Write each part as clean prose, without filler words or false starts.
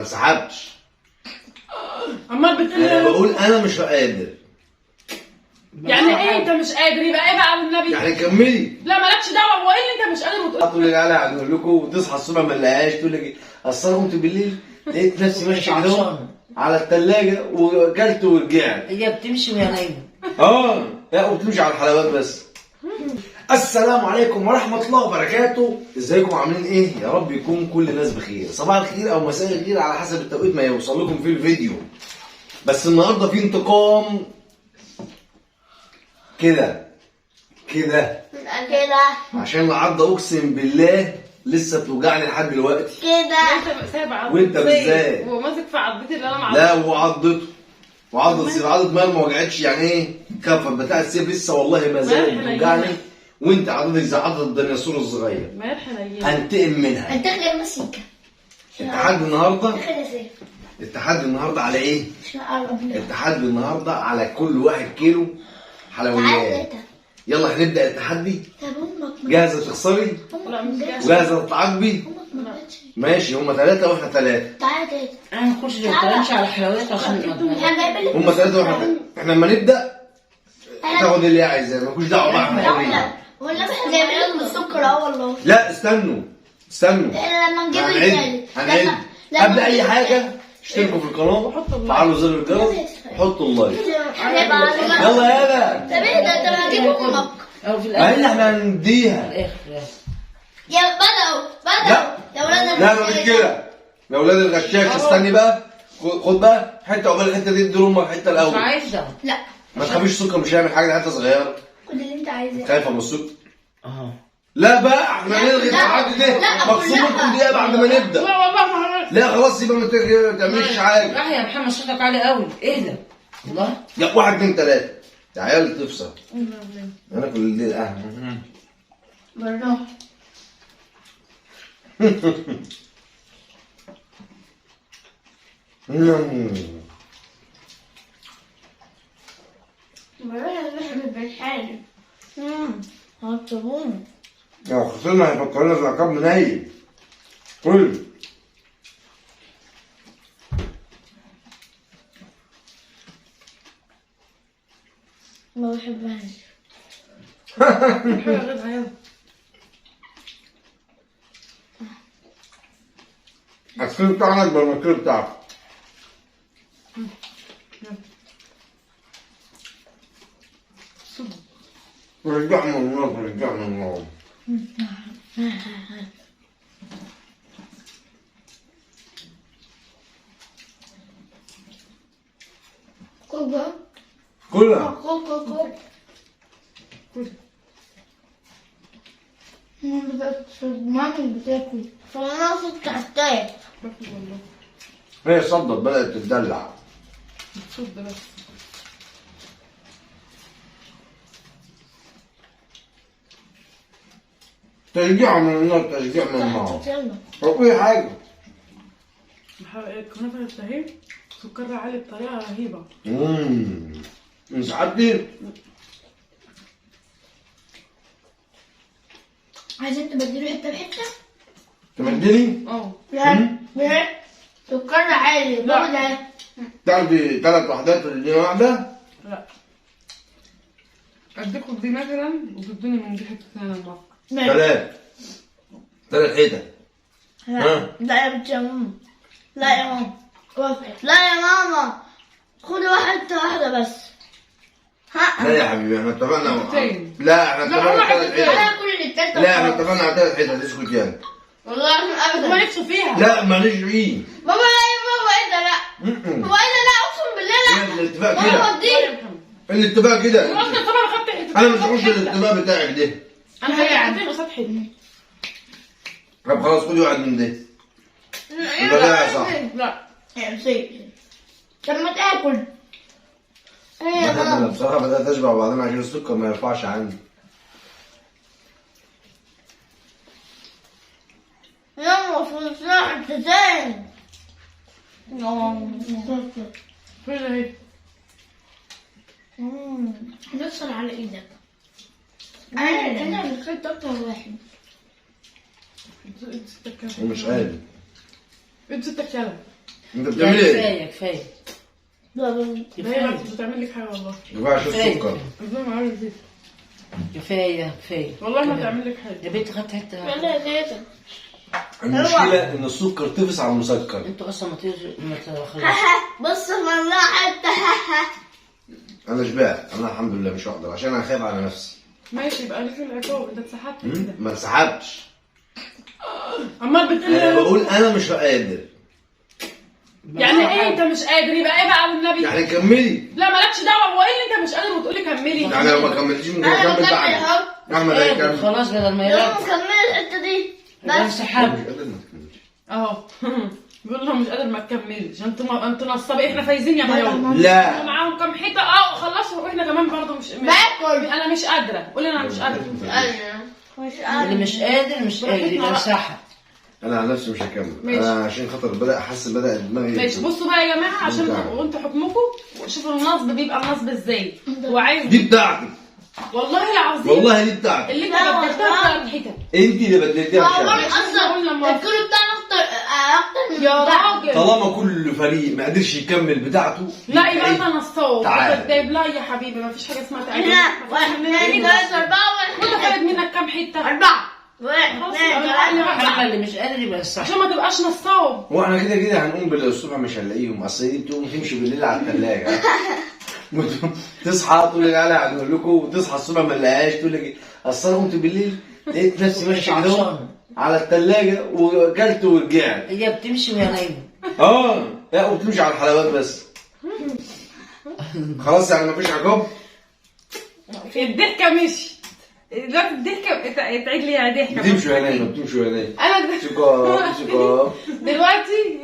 انسحبتش. عمال بتقول انا بقول انا مش قادر. يعني ايه انت مش قادر؟ يبقى ايه بقى والنبي؟ يعني كملي. لا مالكش دعوه، هو ايه اللي انت مش قادر وتقول؟ تقول لي لا لا هنقول لكم، وتصحى الصبح ما نلاقيهاش، تقول لك اصل انا قمت بالليل لقيت نفسي ماشي كده على الثلاجة وكلت ورجعت. هي بتمشي وهي نايمة. اه لا وبتمشي على الحلويات بس. السلام عليكم ورحمة الله وبركاته، ازيكم عاملين ايه؟ يا رب يكون كل الناس بخير، صباح الخير او مساء الخير على حسب التوقيت ما يوصل لكم في الفيديو. بس النهارده في انتقام كده كده كده عشان العضة اقسم بالله لسه بتوجعني لحد دلوقتي. كده انت سايب عضتي وانت بالذات. وماسك في عضتي اللي انا معضتها. لا وعضته وعضة سيف، عضة مال ما وجعتش يعني ايه؟ كفر بتاع السيف لسه والله ما زالت بتوجعني، وانت عضتك زي عضة الديناصور الصغير. مال حنين. هنتقم منها. انت غير مسيكه. التحدي النهارده، دخل يا سيف. التحدي النهارده على ايه؟ عشان اقرب منك. التحدي النهارده على كل واحد كيلو حلويات. يلا هنبدأ التحدي. طب امك جاهزة تخسري؟ لا مش جاهزة. جاهزة تتعاقبي؟ امك ما جاتش. ماشي، هما ثلاثة واحنا ثلاثة. تعالى تاني. انا ما اخش ما على الحلويات عشان احنا جايبين لك. هما ثلاثة واحنا ثلاثة. احنا لما نبدأ تاخد اللي هي عايزاه، مالكوش دعوة بقى، احنا حرين. والله احنا جايبين لك السكر اهو والله. لا استنوا استنوا، احنا لما نجيب هنعد التالت هنعد. قبل أي حاجة اشتركوا في القناة، فعلوا زر الجرس، حطوا ال like. يلا يلا. طب ايه ده؟ طب هجيب امك. او في ما هي الاخر. احنا هنديها. في الاخر. يا بدأوا بدأوا يا ولاد. لا مفيش كده يا ولاد الغشاش. استني بقى، خد بقى حتة عقبال الحتة دي، ادي لامك حتة مش الاول. عايزه. لا ما تخافيش السكر مش هيعمل حاجة، ده حتة صغيرة. خد اللي انت عايزاه. خايفة من السكر؟ اه لا بقى احنا هنلغي التحدي ده، مخصوم لكم دقيقة بعد ما نبدا. لا والله ما هنلغي. لا خلاص يبقى ما تعملش حاجة. راح يا محمد صوتك عالي قوي، ايه ده؟ والله لا 1 2 3 يا عيال تفصل. انا كل الليل قهوة. بالراحة. بالراحة احنا بنحارب. هتطبون. لو خسرنا هيفكرونا في عقاب منيل. كل ما بحبهاش. حاجة غيرها يلا. الكيلو بتاعنا اكبر من الكيلو بتاعك. رجعنا النار، رجعنا النار. كل بقى. كلها. كل كل كل. ماما بتاكل فانا صوت تحتاج. باكل والله. هي صدت بدأت تتدلع. بتصد بس. تشجيع من النار، تشجيع من النار. هو أي حاجة. الكنافة الشهي سكرها عالي بطريقة رهيبة. انسحبتي؟ عايزين تبدلوا حتة بحتة؟ تبدلي؟ اه. لا لا سكرها عالي. لا. لا تاخدي 3 وحدات وتديني واحدة؟ لا اديكم دي مثلا وتدوني من دي حتة ثانية الله. 3 حتت. لا لا يا بنت يا ماما، لا يا ماما وافقت. لا يا ماما خدي واحدة واحدة بس. ها لا يا حبيبي احنا اتفقنا. حتتين. لا احنا لا، اتفقنا هما على 3 حتتين. حتت. انا كل التالتة. لا احنا اتفقنا على 3 حتت، اسكت يعني. والله العظيم ابدا. هما نفسه فيها. لا ماليش فيه. بابا لا يا بابا ايه ده؟ لا هو ايه ده؟ لا اقسم بالله لا. هي الاتفاق بابا كده، وديني. الاتفاق كده. اصلا طبعا خدت حتتين. انا مش هخش الاتفاق بتاعك ده. انا هاخد حتتين قصاد حتة. طب خلاص خدي واحد من ده. يبقى لا يا صاحبي. لا يا سيدي طب ما تاكل. ايه يا انا ماما؟ بصراحة بدات اشبع وبعدين عشان السكر ما يرفعش عندي. يلا فلوسنا حتتين. فين اهي؟ نفصل على ايدك. انا اللي خدت اكتر واحد. ادي ستك يلا. ومش قادر. ادي ستك يلا. انت لا بتعمل ايه؟ كفاية كفاية. لا لا هي مش بتعمل لك حاجة والله. كفاية عشان السكر. ربنا معاك زيت. كفاية كفاية والله ما تعمل لك حاجة. يا بنت خدت حتة. يلا يا تيتا. المشكلة ان السكر تفس على المسكر. انتوا اصلا ما تخلصوا. بص والله حتى. انا شبعت انا الحمد لله، مش هقدر عشان انا خايف على نفسي. ماشي يبقى ليك العقاب، انت اتسحبت كده. ما انسحبتش. عمال بتقول انا بقول انا مش قادر. يعني ايه انت مش قادر؟ يبقى ايه بقى والنبي؟ يعني كملي. لا مالكش دعوه، هو ايه اللي انت مش قادر وتقولي كملي؟ يعني لو ما كملتيش ممكن انا اكمل بكمل بعد. اهو. احمد هيكمل. خلاص بدل ما يلا يلعب مكمل الحتة دي يبقى بس. انسحاب. مش قادر ما تكملش. اهو بيقول لهم مش قادر ما تكملش. انتوا نصابين، احنا فايزين يا بيوم. لا معاهم كام حتة خلصوا، واحنا كمان برضه مش باكل. انا مش قادرة، قولي انا مش قادرة. مش قادرة. اللي مش قادر مش قادر يبقى انسحب. انا عن نفسي مش هكمل. ماشي. انا عشان خاطر بدا احس بدا دماغي. ماشي بصوا بقى يا جماعة، عشان وانتوا حكمكم شوفوا النصب بيبقى النصب ازاي. وعايز دي بتاعتي والله العظيم. والله دي بتاعتي. اللي انت بدلتها 3 حتت. انت اللي بدلتيها مش انا. اصلا الكيلو بتاعنا اكتر من يا راجل. طالما كل فريق ما قدرش يكمل بتاعته. لا يبقى انت نصاب. تعال. كداب. لا يا حبيبي ما فيش حاجة اسمها تعادل. احنا 1 2 3 4 وانت خدت منك كام حتة؟ 4 1 2 3. اللي مش قادر يبقى الصح. عشان ما تبقاش نصاب. واحنا كده كده هنقوم بالصبح مش هنلاقيهم، اصل دي بتقوم تمشي بالليل على الثلاجة. تصحى تقول لي لا هنقول لكم، وتصحى الصبح ما نلاقيهاش، تقول لك اصل انا قمت بالليل لقيت نفسي ماشي كده على الثلاجة وكلت ورجعت. هي بتمشي وهي نايمة. لا وبتمشي على الحلويات بس. خلاص يعني مفيش عقاب؟ الضحكة مشيت دلوقتي، الضحكة تعيد لي يا ضحكه. بتمشي وهي نايمة، بتمشي وهي نايمة. انا شكرا شكرا. دلوقتي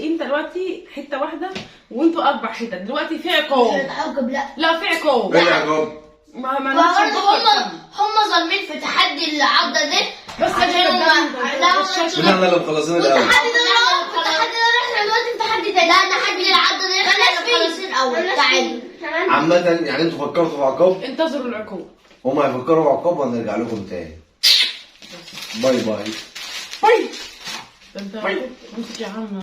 انت دلوقتي حتة واحدة وانتوا 4 حتت دلوقتي. في عقاب. لا لا في عقاب. ايه العقاب؟ ما هم ظالمين في تحدي العضه دي. بس عشان هم لا احنا اللي مخلصين الاول. التحدي ده التحدي ده احنا دلوقتي في تحدي تاني. لا تحدي العضه دي احنا اللي مخلصين الاول. تعالوا عامة يعني انتوا فكرتوا في عقاب؟ انتظروا العقاب. هما هيفكروا في عقاب وهنرجع لكم تاني. bye bye. bye. ده انت امسك يا عم.